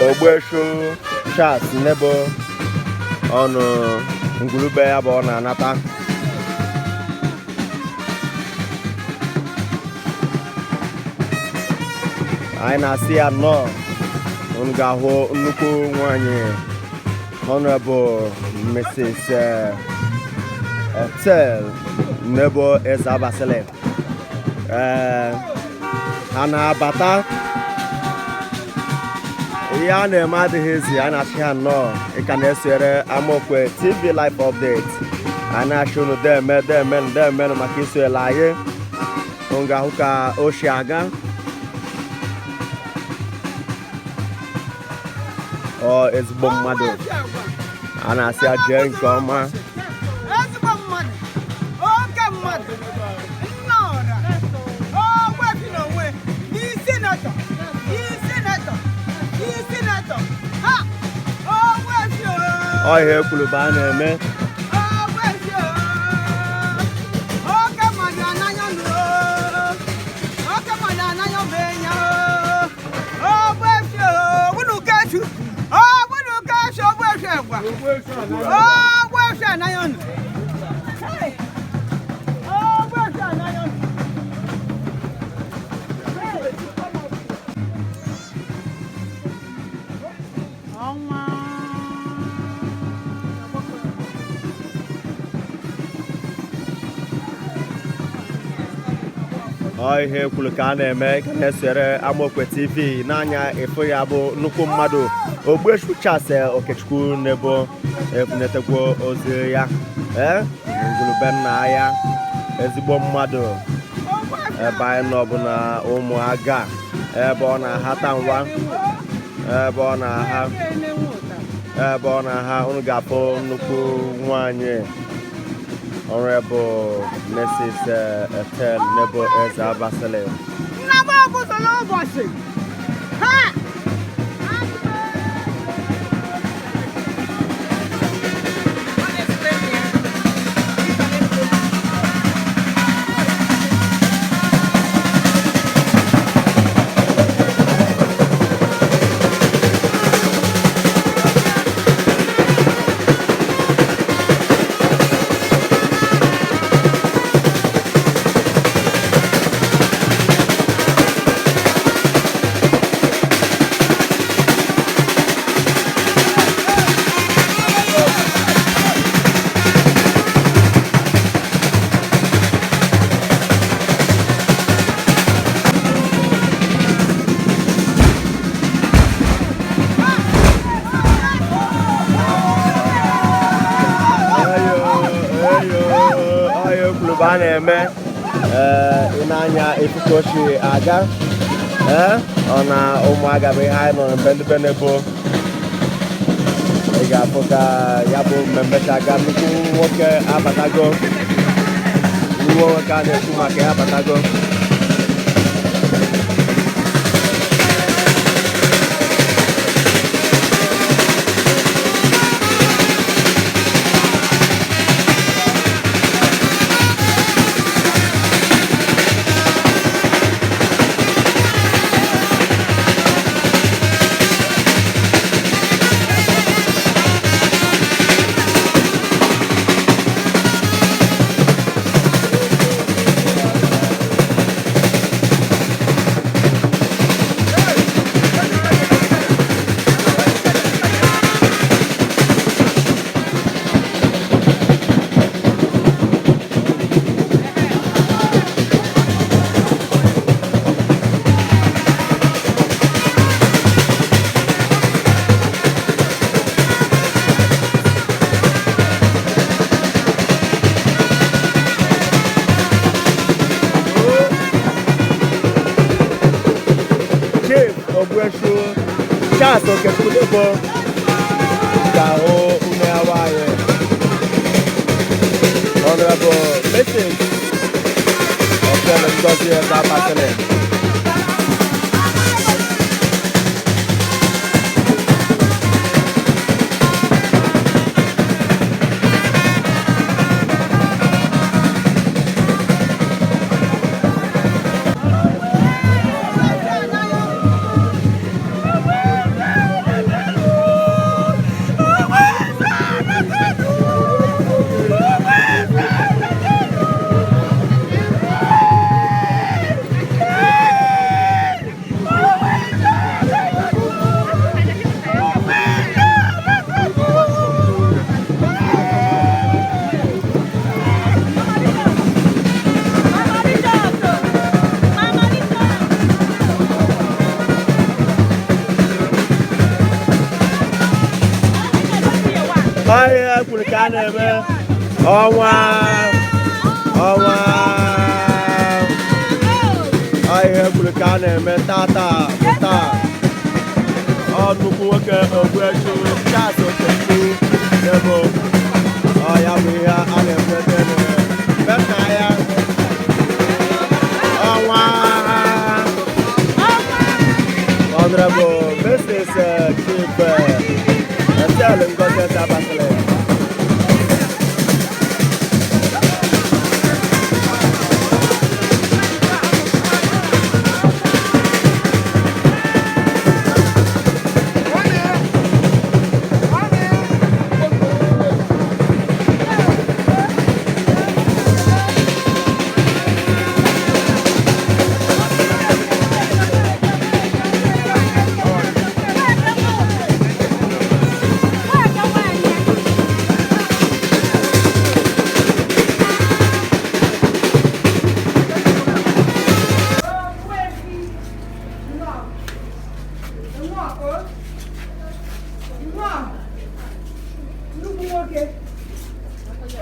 Ogbueshi Charles Nebo ọnụ ngwurube ya bụ ọ na-anata. Anyị na-asị ya nnọọ. Unu ga-ahụ nnukwu nwanyị Honorable Mrs. Ethel Nebo Ezeabasili. Ee, ha na-abata. Ihe a na-eme adịghị ezi. A na-achị ha nnọọ. Ị ka na-esonyere Amokwe TV Live Update. A na-achị unu deme demenụ demenụ maka isonyere anyị. Unu ga-ahụ ka o si aga. Ọ ezigbo mmadụ, a na-asị ya jee nke ọma. Ezigbo mmadụ, oke mmadụ, nna ọra, Ogbuefi n'onwe, senator, senator, senator, ha, Ogbuefi o! Ọ ihe ekwuru bụ a na-eme. Ogbuefi o! Oke mmadụ ananya nụ o! Oke mmadụ ananya bụ enya o! Ogbuefi o! Unu kechu! Unu kechu Ogbuefi egwa! Ogbuefi ananya nụ! Hey! Ogbuefi ananya nụ! Hey! Ọnwa. Ọ ihe ekwuru ka a na-eme. Ka na-esere Amokwe TV n'anya ịfụ ya bụ nnukwu mmadụ Ogbueshi Charles Okechukwu Nebo ebunetekwo ozi ya, ee, ngwurube nna ya, ezigbo mmadụ. Ebe anyị nọ bụ na Ụmụaga, ebe ọ na-ahata nwa, ebe ọ na-aha, ebe ọ na-aha. Unu ga-afụ nnukwu nwanyị Honorable Mrs. Ethel Nebo Ezeabasili. Nna m ọbụzụla ụbọchị ha. Ayo, ayo, ayo kwuru bụ a na-eme. Ee, ị na-anya efufe ochie aga. Ee, ọ na Ụmụaga bụ ihe anyị nọ na mbe ndị be Nebo. Ị ga-afụ ka ya bụ mmemme si aga. Nnukwu nwoke abatago, nnukwu nwoke a na-ekwu maka ya abatago. Chief Ogbueshi Charles Okechukwu Nebo ga-ahụ une ya nwanyị Honorable Mrs. Ethel Ngozi Ezeabasili. Ọ ihe kwuru ka a na-eme. Ọnwa, ọnwa. Ọ ihe kwuru ka a na-eme tata bụ taa. Ọ nnukwu nwoke Ogbuefi Charles Okechukwu Nebo. Ọ ya bụ ihe a na-enweta be nna ya. Ọnwa. Honorable Mrs. Chief Estelle Ngozi Ezeabasili. Nnukwu nwoke.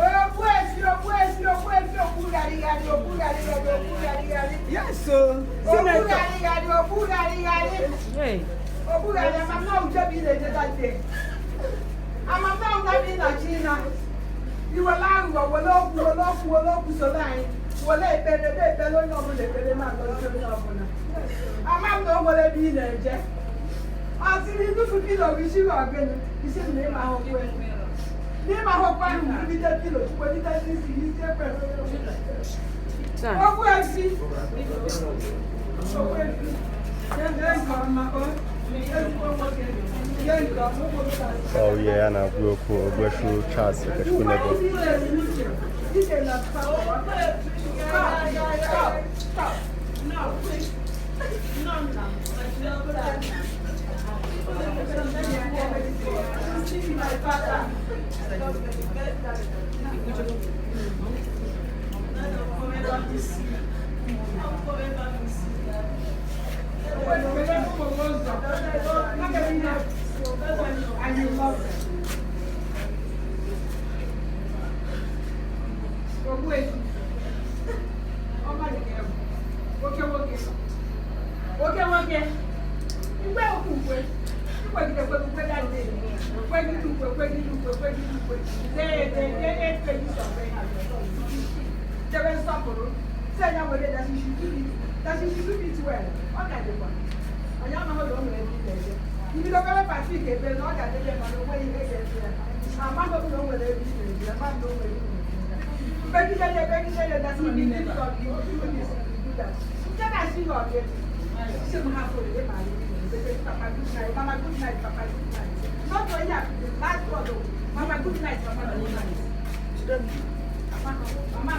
Ogbuefi, Ogbuefi, Ogbuefi, ogbugharịgharị, ogbugharịgharị, ogbugharịgharị. Yes, o. Senator. Ogbugharịgharị, ogbugharịgharị. Ogbugharị, amamna uche bụ ị na-eje that day. Amamna ụna bụ ị na-achọ ịna. Iwere aghụghọ, were okwu, were okwu, were okwu soro anyị. Were ekpere, ebe ekpere onye ọbụla ekpere ma agọzi onye ọbụla. Ama m na o nwere ebe ị na-eje. Ọ sịrị idufu pilo gị isi gị ọgịnị, isi m na ịma ha okwu n'ịma ha okwu ahụ bulite pilo, welite isi isi ekwe. Ogbuefi. Ogbuefi. Jee nke ọma, o. Ezigbo nwoke. Jee nke ọma, ụmụ gị ga-asị. Ọ ihe ya na-agwa okwu Ogbuefi Charles Okechukwu Nebo. And you love them. Ogbuefi. Ọma dị ka egwu. Oke nwoke. Oke nwoke. Mgbe okwu ukwe. Ikwegide kwegide ukwe that day. Kwegide ukwe, kwegide ukwe, kwegide ukwe. Dee dee dee eight pages of prayer. Debe nsọpụrụ. Sị ya were that she should do it. That she should do it well. Ọ ga-adịkwa. Anyị amaghị na o nwere ebe ị na-eje. Ibido kọrọ Patrick ekpere na ọ ga-adịbe mana o nweghị ihe ga-eme ya. Amaghị m na o nwere ebe ị na-eje. Amaghị m na o nwere ebe ị na-eje. Begidele, begidele, that's what you did for me. You do this, you do that. Then I see you again. Ṣé mo have to dey marry me? Papa good night, Mama good night, Papa good night. Not only last word o, Mama good night, Papa good night. Mama.